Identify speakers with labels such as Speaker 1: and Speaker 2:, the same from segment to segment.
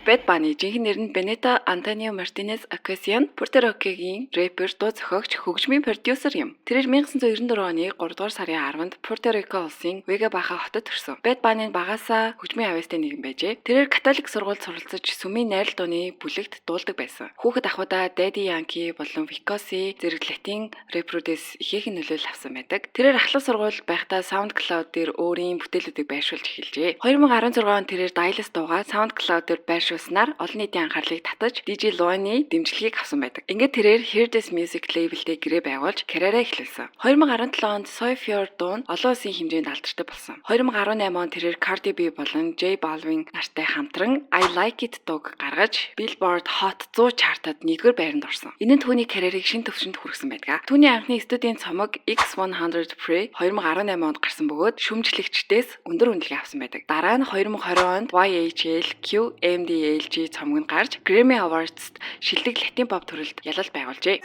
Speaker 1: Bad Bunny, жинхэнэ нэр нь Benito Antonio Martinez Ocasio, Пуэрто Рикогийн рэпер, дуу зохиогч, хөгжмийн продюсер юм. Тэрээр 1994 оны 3 дугаар сарын 10-нд Пуэрто Рико улсын Вега Баха хотод төрсөн. Bad Bunny нь багасаа хөгжмийн авьяастай нэгэн байжээ. Тэрээр католик сургуульд суралцаж, сүмийн найрал дууны бүлэгт дуулдаг байсан. Хүүхэд ахуйдаа Daddy Yankee болон Vico C зэрэг латин рэперүүдээс ихээхэн нөлөөлөл авсан байдаг. Тэрээр ахлах сургуульд байхдаа SoundCloud дээр өөрийн бүтээлүүдийг байршуулж эхэлжээ. 2016 онд тэрээр Diles дуугаа SoundCloud дээр байршуулснаар олон нийтийн анхаарлыг татаж, DJ Luan-ы дэмжлэгийг авсан байдаг. Ингээд тэрээр Hear This Music label-тэй гэрээ байгуулж, карьераа эхлүүлсэн. 2017 онд Soy Flor дуу нь олон улсын хэмжээнд алдартай болсон. 2018 онд тэрээр Cardi B болон J Balvin нартай хамтран I Like It дууг гаргаж, Billboard Hot 100 chart-ад 1-р байранд орсон. Энэ нь түүний карьерийг шинэ түвшинд хүргэсэн байдаг. Түүний анхны студийн цомог X100 Pre 2018 онд гарсан бөгөөд шүүмжлэгчдээс өндөр үнэлгээ авсан байдаг. Дараа нь 2020 онд YHL Q MDLG цомог нь гарч, Grammy Awards-д шилдэг латин pop төрөлд ялалт байгуулжээ.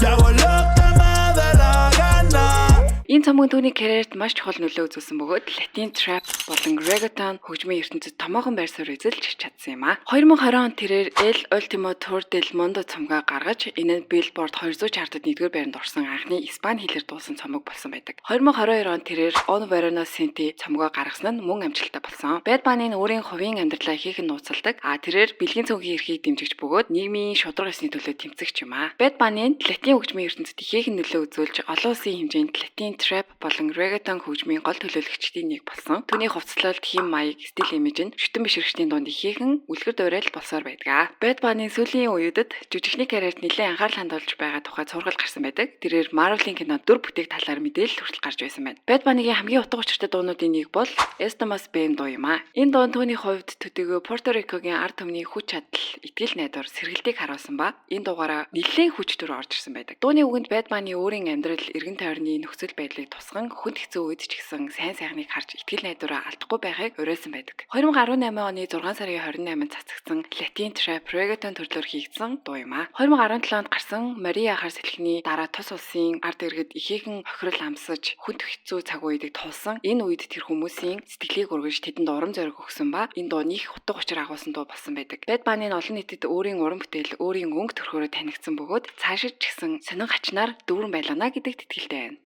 Speaker 2: Yo hago lo que me dé la gana.
Speaker 1: Энэ цомог түүний карьерт маш чухал нөлөө үзүүлсэн бөгөөд латин trap болон reggaeton хөгжмийн ертөнцид томоохон байр суурь эзэлж чадсан юм а. 2020 онд тэрээр El Ultimo Tour del Mundo цомгоо гаргаж, энэ нь Billboard 200 chart-ад 1-р байранд орсон анхны испани хэлээр дуулсан цомог болсон байдаг. 2022 онд тэрээр Un Verano Sin Ti цомгоо гаргасан нь мөн амжилттай болсон. Bad Bunny нь өөрийн хувийн амьдралаа ихээхэн нууцладаг. А тэрээр бэлгийн цөөнхийн эрхийг дэмжигч бөгөөд нийгмийн шударга ёсны төлөө тэмцэгч юм а. Bad Bunny нь латин хөгжмийн ертөнцид ихээхэн нөлөө үзүүлж, олон улсын хэмжээнд латин trap болон reggaeton хөгжмийн гол төлөөлөгчдийн нэг болсон. Түүний хувцаслалт, хэм маяг, стил, имиж нь шүтэн бишрэгчдийн дунд ихээхэн үлгэр дуурайл болсоор байдаг. Bad Bunny сүүлийн үеүүдэд жүжигчний карьерт нэлээд анхаарал хандуулж байгаа тухай цуврал гарсан байдаг. Тэрээр Marvel-ийн кино дүр бүтээх талаар мэдээлэл хүртэл гарч байсан байна. Bad Bunny-гийн хамгийн утга учиртай дуунуудын нэг бол Estamos Bien дуу юм а. Энэ дуу нь түүний хувьд төдийгүй Пуэрто Рикогийн ард түмний хүч чадал, итгэл найдвар, сэргэлтийг харуулсан ба энэ дуугаараа нэлээд хүч төр орж ирсэн байдаг. Дууны үгэнд Bad Bunny өөрийн амьдрал, эргэн тойрны нөхцөл байдлыг тусган, хүнд хэцүү үед ч гэсэн сайн сайхныг харж, итгэл найдвараа алдахгүй байхыг уриалсан байдаг. 2018 оны 6 сарын 28-нд цацагдсан латин trap, reggaeton төрлөөр хийгдсэн дуу юм а. 2017 онд гарсан Maria хар салхины дараа тус улсын ард иргэд ихээхэн хохирол амсаж, хүнд хэцүү цаг үеийг туулсан. Энэ үед тэр хүмүүсийн сэтгэлийг өргөж, тэдэнд урам зориг өгсөн ба энэ дуу нэг утга учир агуулсан дуу болсон байдаг. Bad Bunny нь олон нийтэд өөрийн уран бүтээл, өөрийн өнгө төрхөөрөө танигдсан бөгөөд цаашид ч гэсэн сонин хачнаар дүүрэн байлгана гэдэгт итгэлтэй байна.